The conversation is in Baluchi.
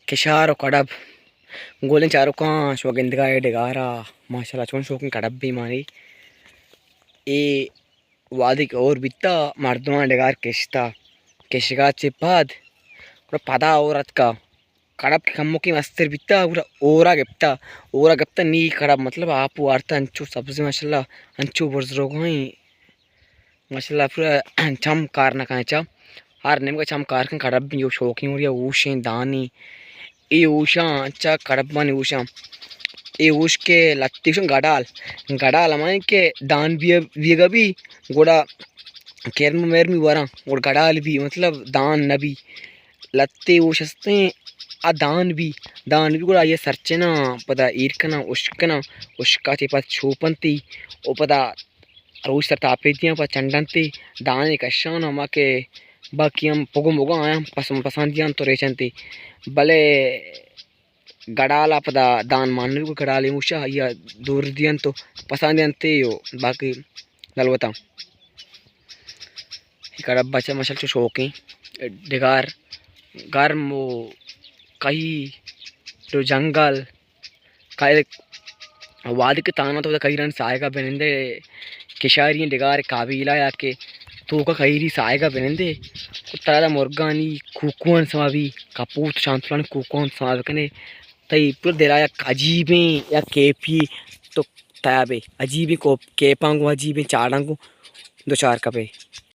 کشار و کڑب۔ گلیں چاروکاں، شما گندگا اے ڈگارا، ماشاءاللہ چون شوکیں کڑب بی مانی۔ اے وہدے کہ ہور بیتا، مردماں ڈگار کشتا، کشگا چہ پد گڑا پدا ہور اتکا۔ کڑب کہ کمکے مستر بیتا، گڑا ہورا گپتا، ہورا گپتا نی کڑب، مطلب آپ وارتا، انچو سبز ماشاءاللہ، انچو برز روگائیں۔ ماشاءاللہ پورا چم کار نہ کن چا۔ ہر نیمگا چم کار کن، کڑب بی، او شوقیں ہوریا، اوشیں دانی۔ اے اوشاں چا کڑبانی اوشاں۔ اے اوش کہ لتی اوشاں گڑال۔ گڑال ہمائیں کہ دان بی، بیگا بی، گڑا کرم و مرمی وراں، گڑا گڑال بی، مطلب دان نہ بی۔ لتے اوش ہستیں، آ دان بی، دان بی گڑا آئی سرچناں، پدا ایر کناں، اشکناں، اشکا چہ پد چوپنتی، او پدا روچ سر تاپے دیاں، پہ چنڈنتے، دانے کشان، ہما کہ باقی ہم پگو مگو آیاں پسند، پسند دیاں تو ریچنتے۔ بلے گڑالا پدا دان مان نبی، گڑالے موشا آئیا دور دیاں تو پسند دیاں تے، و باقی دلوتاں۔ اے کڑب بچہ مشل چو شوقیں ڈگار، گرم و کہی، جو جنگل، کائے وہدے کہ تانا تو کہیرانی ساہگا بنندے، کشاری ڈگار قابیلہ یا کہ توکا کہیری ساہگا بنندے، ترا دا مرگانی کوکوان سما بی، کپوت شانتلانی کوکوان سما بکنے، تئی پورا دلا یک عجیبیں یک کیپی تو تیابے، عجیبیں کوپ-، کیپاں گوں، عجیبیں چاڑاں گوں دچار کپے۔